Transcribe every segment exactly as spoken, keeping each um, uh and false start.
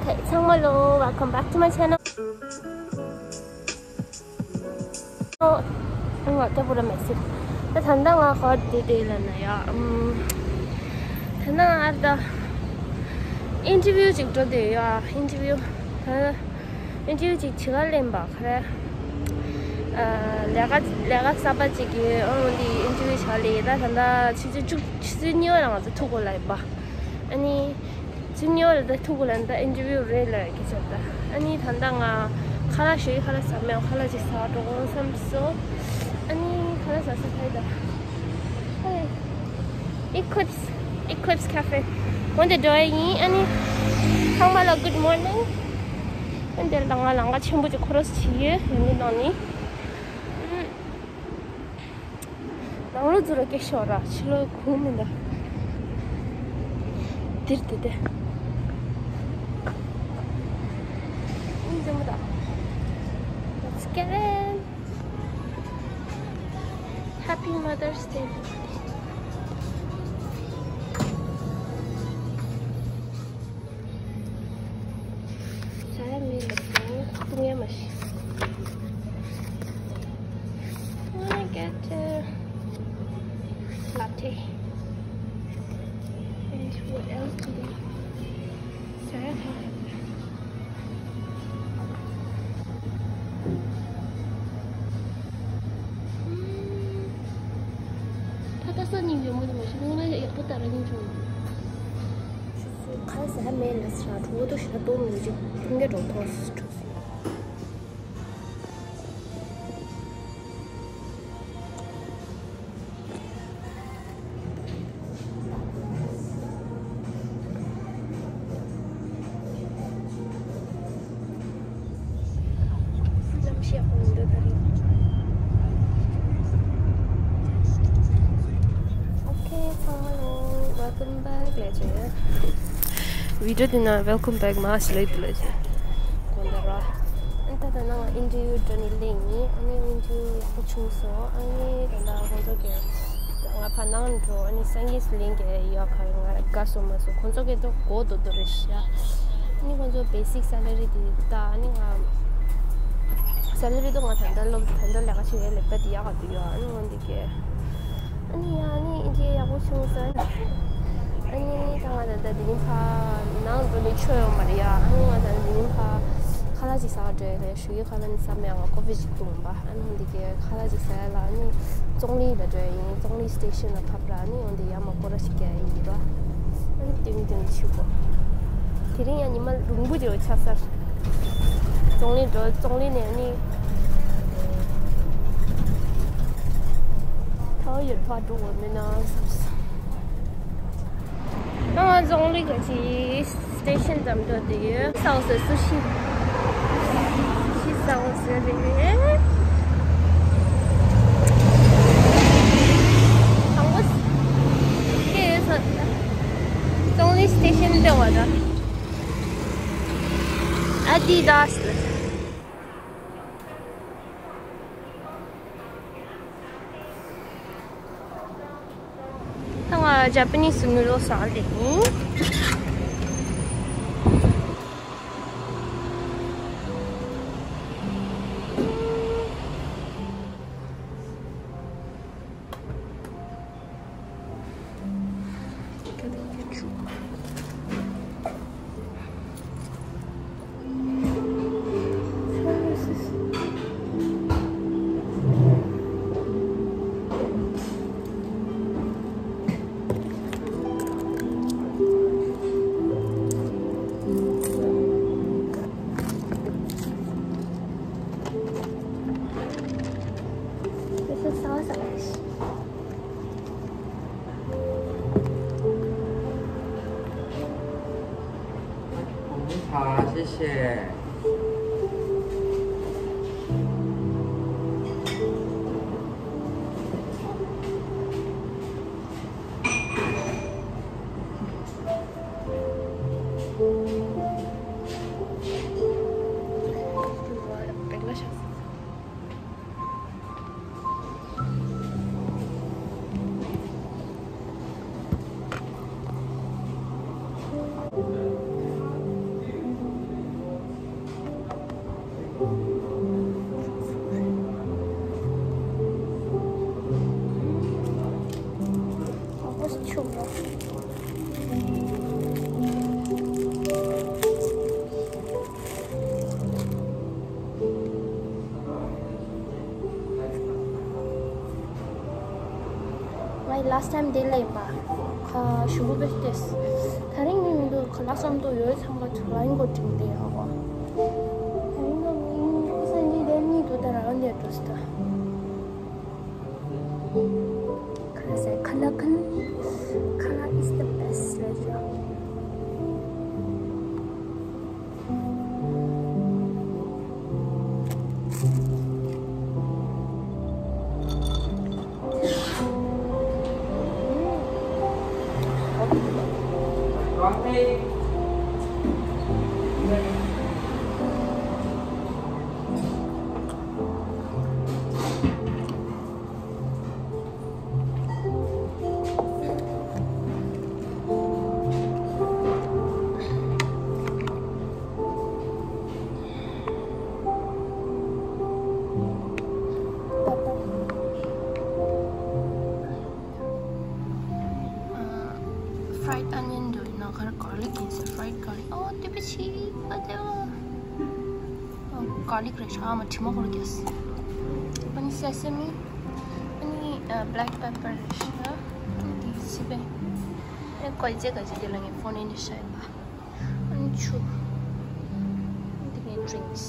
Hey, ཚང་མ་ལོ། Welcome back to my channel. ཨོ། ང་ལྟ་བུ་ར་མེད་སྲིད། ད་ད་ལྟ་ང་ཧོར་དེ་དེ་ལ་ན་ཡ། ཨམ། ད་ན་ཨར་ད་ཨིན་ཊར་བིའུ་ཅིག་འགྲོ་དེ་ཡ། ཨིན་ཊར་བིའུ། ད་ཨིན་ཊར་བིའུ་ཅིག་བྱེད་ག་ལེན་པ་ག་རེ། ཨ། ལས་ཀ་ལས་ཀ་གསར་པ་ཅིག་གི་ཨང་དེ་ཨིན་ཊར་བིའུ་བྱ་ལེ། ད་ད་ལྟ་ཆུ་ཚོད་བཅུ། ཆུ་ཚོད་གཉིས་པ་ལ་ང་ཚོ་ཐུག་གོ་ལ་ཡིན་པ། ཨ་ནི། ཚུན་ཉོ་ལ་ད་ཐུག་གོ་ལ་ད་ཨིན་ཊར་བིའུ་རེད་ལ་གི་ཆོག་ད། ཨ་ནི་ད་ལྟ་ང་ཁ་ལག་ཞོ་ཡི་ཁ་ལག་ཟ་མེད། ཁ་ལག་ཅིག་ཟ་འགྲོ་གོ་བསམ་སོང་། ཨ་ནི་ཁ་ལག་ཟ་ས་ཕ་ཡི་ད། Hey, Eclipse, Eclipse Cafe. འོན་ཏེ་འགྲོ་ཡ་ཡིན། ཨ་ནི་ཚང་མ་ལ་good morning. འོན་ཏེ་ད་ང་ལམ་ཁ་ཆེན་པོ་ཅིག་ཁོ་རོ་སི་བྱེད་ཡོད། ཡོད་ནི་དང་ནི། ཨུམ། ནང་ལོ་ཛུ་ར་སྐད་ཤོར་ར། ཕྱི་ལོ་ཁུ་མི་འདུག་དིར་དེ་དེ། ཨིན་ཛམ་ད། Let's get in. Happy Mother's Day. ཟ་ཡ་མེད་ལ་སོང་། ཐུག་ཡ་མ་ཤི། I get a latte. And what else do they? ཟ་ཡ་ཐང་། ད་ལྟ་སང་ཉིན་ཡོད་མོད་མ་ཤི། སྔོན་མ་ཡག་པོ་ད་ར་ཉིན་བྱུང་། ཁ་ཟ་མེད་ལ་ཟ། གྲོགས་པོ་ཞིག་ལ་སྟོང་མི་འཇིག་ཐུང་གེ་འགྲོ་ཐོག་སུ་འགྲོ་སོང་། གནམ་གཤིས་ཡག་པོ་མི་འདུག་ད་རིང་། Okay, ཚང་མ་ལོ། Welcome back ལས་བྱེད། བི་ཌིའོ་འདི་ན་welcome back མ་ཞིག་ལས་འདི་ལས་བྱེད། གོ་འདི་ར། ཨ་ད་ད་ནང་ཨིན་ཊར་བིའུ་འགྲོ་ནི་ལེ་ཡིན། ཨ་ནི་ཨིན་ཊར་བིའུ་ཡག་པོ་བྱུང་སོང་། ཨ་ནི་ད་ད་ཁོང་ཚོ་གི་ང་ཕ་ནང་འགྲོ། ཨ་ནི་སང་ཉིན་སུ་ལེན་གི་ཡོད་ག་ང་དགའ་སོང་མ་སོང་། ཁོང་ཚོ་གི་ཏོ་གོ་དོ་དོ་རེད་ཤག་ཨ་ནི་ཁོང་ཚོ་བེ་སིག་སེ་ལ་རི་དེ་ད། ཨ་ནི་ང་སེ་ལ་རི་དོ་ང་ད་ད་སློབ་ད་ད་ལས་ཀ་བྱེད་ཡ་ལེགས་པ་དེ་ཡག་ག་དུ་ཡོད། ཨ་ནི་འོན་ཏེ་གི། ཨ་ནི་ཡ། ཨ་ནི་ཨིན་ཊར་བིའུ་ཡག་པོ་བྱུང་སོང་། ཨ་ནི་ད་ང་ད་ད་དེ་རིང་ཕ་ནང་འགྲོ་ནི་ཆོ་ཡོད་མ་རེད་ཡ། ཨ་ནི་ང་ད་དེ་རིང་ཕ་ཁ་ལག་ཅིག་ཟ་ག་འགྲོ་ཡ་རེད། ཞུ་ཡི་ཁ་ལག་ནི་ཟ་མེད། ང་ཀོ་ཕི་ཅིག་བཏུང་བ། ཨ་ནི་འདི་གའི་ཁ་ལག་ཅིག་ཟ་ཡ་ལ། ཨ་ནི་ཙོང་ལི་ལ་འགྲོ་ཡ་ཡིན། ཙོང་ལི་སི་ཊེ་ཤན་ལ་ཕབ་ར། ཨ་ནི་འོན་ཏེ་ཡ་མ་སྐོར་ར་ཞིག་རྒྱག་ཡ་ཡིན་ར། ཨ་ནི་ཏིང་ཏིང་ཆུ་གོ། དེ་རིང་ཡ་ཉི་མ་རླུང་བུ་ཅིག་ཡོད་ཆགས་ས། ཙོང་ལི་འགྲོ། ཙོང་ལི་ནས་ཨ་ནི་ཐའོ་ཡོན་ཕར་འགྲོ་དགོས་མིན་ན་བསམ་སོང་། ང་ཙོང་ལི་ག་ཅི་སི་ཊེ་ཤན་ཙམ་འགྲོ་དེ་ཡོད། ཟ་འོ་ཟེར། སུ་ཤི། སུ་ཤི་ཟ་འོ་ཟེར་རེད། དང་པོ་སྐད་ཡོད་ས། ཙོང་ལི་སི་ཊེ་ཤན་འགྲོ་བ་ད། ཨ་ཌི་ཌཱ་སི་ལ། ད་ང་ཇ་པ་ནི་སི་ནུ་ཌལ་སི་ཟ་ལེ་ཡིན། This is so delicious. 好，谢谢。 This ཨོ་ཆུ་བོ། ང་ཡི་last time དེ་ལ་ཡིན་པ། ཁ་ཞུ་གུ་བེ་ཏེས། ད་རིང་མི་མི་འདུག་ཁ་ལག་ཙམ་དུ་ཡོད་ཚང་མ་ཚུར་ལ་ཡིན་གོ་དྲིན་དེ་ཡོད་གོ། ད་རིང་ལ་མི་ཁོ་ས་གཉིས་དེ་གཉིས་འདུག་ད་རང་དེ་འགྲོ་སི་ད། ཁ་ལག་ཟེར་ཁ་ལག་ཁ་ལག་ཁ་ལག is the best restaurant. Fried onion འདུག་ནང་ཁར་garlic ཡིན་ས། Fried garlic. ཨོ་དེ་པ་ཆི་པ་དེ་བ། garlic རེད་ཤག་ཨ་མ་དྲི་མ་ཧོར་རྒྱས། ཨ་ནི་sesame. ཨ་ནི་black pepper རེད་ཤག་ཨ་ནི་དེ་སི་པན། ཨ་ནི་གོ་ཅེ་ག་ཅེ་དེ་ལ་ངས་ཕོན་ནི་ཤ་ཡིན་པ། ཨ་ནི་ཆུ། ཨ་ནི་དེ་ངས་drinks.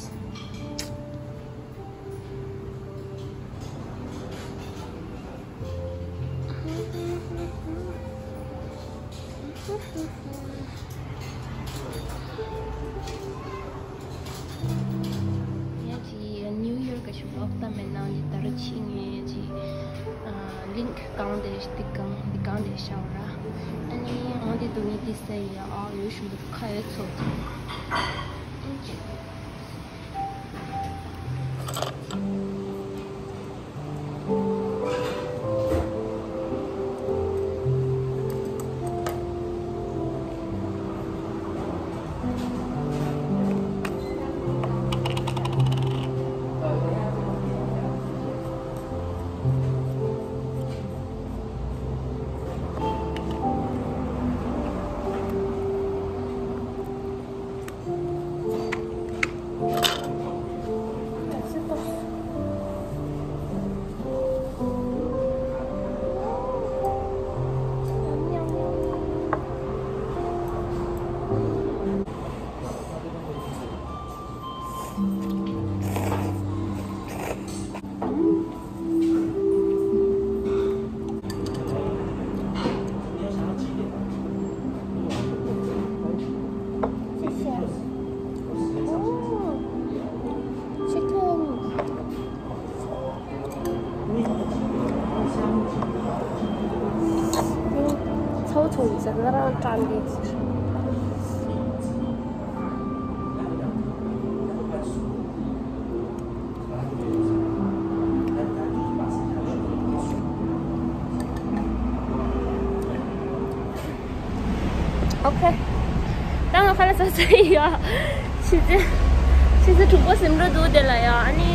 ཡ་ཅི་New Year ག་ཤུ་ལོག་ཏ་མེད་ན་འདི་ལྟར་ཕྱིན་ངེས་ཅི། ཨ་link གང་དེ་འདི་གང་འདི་གང་དེ་ཤར་ར། ཨ་ནི་འོ་འདི་དུ་ངེས་འདི་ས་ཡ་ཨ་ཡོད་ཤུ་འདི་ཁ་ཡོད་ཚོ། ཨ་ཅི། ཚོ་ཚོ་ཡིན་ཟེར་ང་རང་དྲན་གི། Okay. ད་ང་ཁ་ལག་ཟ་ས་ཡིན་ཡ། ཆུ་ཚོད། ཆུ་ཚོད་དྲུག་པ་ཟིན་འགྲོ་འདུག་དེ་ལ་ཡ། ཨ་ནི།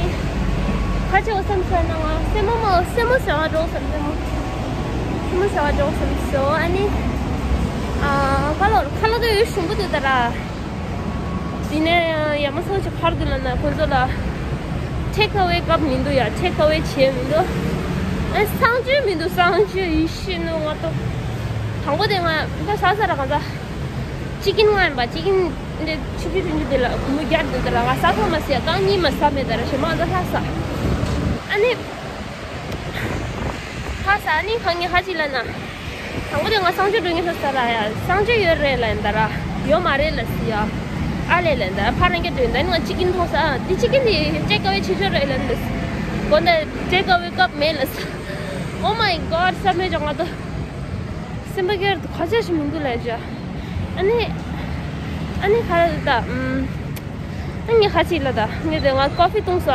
ཁ་ཆེ་བ་བསམ་ཚར་ན་ང་སེན་མོ་མ་སེན་མོ་ཟ་བ་འགྲོ་བསམ། སེན་མོ། སེན་མོ་ཟ་བ་འགྲོ་བསམ་སོང་། ཨ་ནི། ཨ་ཁ་ལག་ཁ་ལག་དེ་ཡོད་ཞུམ་པོ་འདུག་ད་ར། དེ་ནས་ཡ་མ་སོང་ཆེ་ཕར་དུ་ལ་ན་ཁོ་ཚོ་ལ། Take away སྐབས་མི་འདུག་ཡ། Take away བྱས་མི་འདུག་ཨ་གསང་སྤྱོད་མི་འདུག་གསང་སྤྱོད་ཡིད་ཤེས་ནོ་ང་ཏོ། དང་པོ་དེ་ང་ད་ཟ་ས་ར་གང་ད། ཅི་ཀིན་ང་ཡིན་པ། ཅི་ཀིན་འདི་ཆུ་ཆུ་ཆུ་ཆུ་དེ་ལ་ཁུ་མོ་རྒྱག་འདུག་དེ་ལ་ང་ཟ་ས་མ་ཟ་ཡ། རྐང་གཉིས་མ་ཟ་མེད་ད་ར་ཞེ་མ་ང་ད་ལྷག་ཟ། ཨ་ནི། ཧ་ས་ཨ་ནི་ཁ་ངེ་ཧ་ཅི་ལ་ན། དང་པོ་དེ་ང་གསང་སྤྱོད་འགྲོ་ངེས་ལྷག་ཟ་ར་ཡ། གསང་སྤྱོད་ཡོད་རེད་ལ་ཡིན་ད་ར། ཡོད་མ་རེད་ལ་ཟི་ཡ། ཨ་ལེ་ལ་ཡིན་ད་ར་ཕ་རང་གི་འགྲོ་ཡིན་ད་ནི་ང་ཅི་ཀིན་མཐོང་ས་འདི་ཅི་ཀིན་དེ་take away ཆེ་ཤོས་རེད་ལ་ཡིན་ད་ཟི། གོ་ད་take away སྐབས་མེད་ལ་ཟི། Oh my god བསམ་མེད་ཅོག་ང་ད། སེམས་པ་སྐྱོ་རུ་ཁ་ཆེ་ཞིག་མི་འདུག་ལས་བྱ། ཨ་ནི། ཨ་ནི་ཁ་ལ་ད། ཨམ། ཨ་ནི་ཁ་ཆེ་ལ་ད། ངས་དེ་ང་ཀོ་ཕི་བཏུང་ས།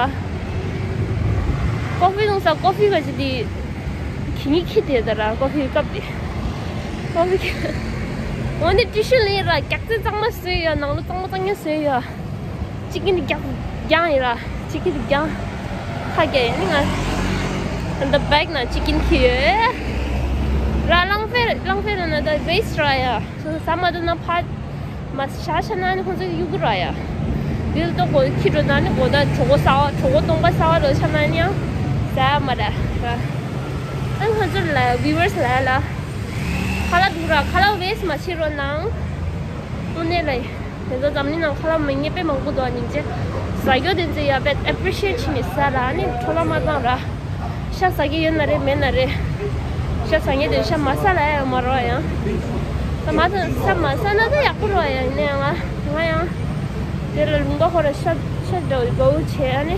ཀོ་ཕི་བཏུང་ས་ཀོ་ཕི་ག་ཅི་དེ། ཁྱི་ངི་ཁྱི་དེ་ད་ར་ཀོ་ཕི་ཀབ་དེ། ཀོ་ཕི་ཁྱི། འོ་ནི་ཏི་ཤུ་ལེན་ར་རྒྱག་རྩེ་གཙང་མ་བཟོས་ཡ། ནང་ལོ་གཙང་མ་གཙང་ཉ་བཟོས་ཡ། ཅི་ཀིན་དེ་རྒྱག་རྒྱང་ཡིན་ར། ཅི་ཀིན་རྒྱང་། ཁ་རྒྱ་ཡིན་ནི་ང་། འདི་བེག་ནང་ཅི་ཀིན་ཁྱེར་ཡོད། ར་གླང་ཕེ་ར་གླང་ཕེ་ར་ན་ད་ཝེ་སི་ཊི་ར་ཡ། སོ་སོ་ཟ་མ་ཐུབ་ན་ཕར། མ་ཤ་ཤ་ན་ནི་ཁོང་ཚོ་གི་གཡུག་གི་ར་ཡ། འདི་ལ་ཏོ་གོ་ཁྱི་འགྲོ་ན་ནི་གོ་ད་གྲོད་ཁོག་ཟ་བ་གྲོད་ཁོག་སྟོང་པ་ཟ་བ་རོ་ཤ་ན་ནི་ཡང་། ཟ་མ་ར་ར། ཨ་ཁོང་ཚོ་ལ་ཝི་ཝར་སི་ལ་ལ། ཁ་ལག་འདུག་ར་ཁ་ལག་ཝེ་སི་ཊི་མ་བྱེད་རོགས་གནང་། དངོས་གནས་ལ། དེ་ཚོ་འཛམ་གླིང་ནང་ཁ་ལག་མི་ཉེས་དཔེ་མང་པོ་འདུག་ཨ། སྙིང་རྗེ། ཟ་རྒྱུ་དེ་ཚོ་ཡ་དཔེ་ཨེ་པི་རི་ཤི་ཡེ་ཊི་བྱེད་ནས་ཟ་ར་ནི་འཕྲོ་བརླག་མ་བཏང་ར། ཤ་ཟ་གི་ཡོད་ན་རེད་མེད་ན་རེད། ཤ་ཟ་མཁན་དེ་ཤ་མ་ཟ་ལ་ཡ་མ་རོ་ཡང་། ད་མ་ཟ་ཤ་མ་ཟ་ན་ད་ཡག་པོ་རོ་ཡ་ཡིན་ན་ཡང་ང་ང་ཡང་། དེ་ལ་ལུང་པ་ཧོ་ར་ཤ་ཤ་འདྲ་བོ་བོ་བྱས་ཨ་ནི།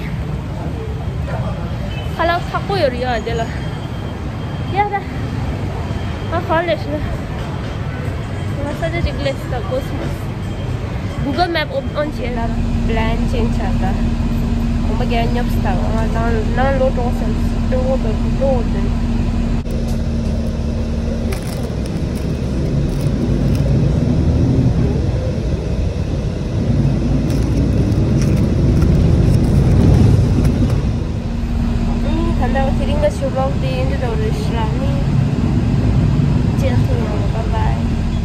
ཁ་ལག་ཚགས་པོ་ཡོད་རེད་ཡ་དེ་ལ། ཡ་ད། ང་ག་ལས་ཤི་ན། ང་ས་ཆ་ཅིག་ལས་ད་གོ་སོང་། གུ་གལ་མེབ་ཨོན་བྱས་ད། པི་ལན་ཅེན་ཇི་བྱས་ད། གོམ་པ་རྒྱག་ཉོབ་སི་ད། ང་ནང་ནང་ལོག་འགྲོ་སོང་། སྤྲོ་བོ་བོད་སྤྲོ་བོ་དོན། ད་ལྟ་དེ་རིང་གི་ཤོ་ལོག་དེ་འདི་འདྲ་རེད་ཤག་ནི། ཅེན་སུ་ཡོང་། བཱའི་བཱའི།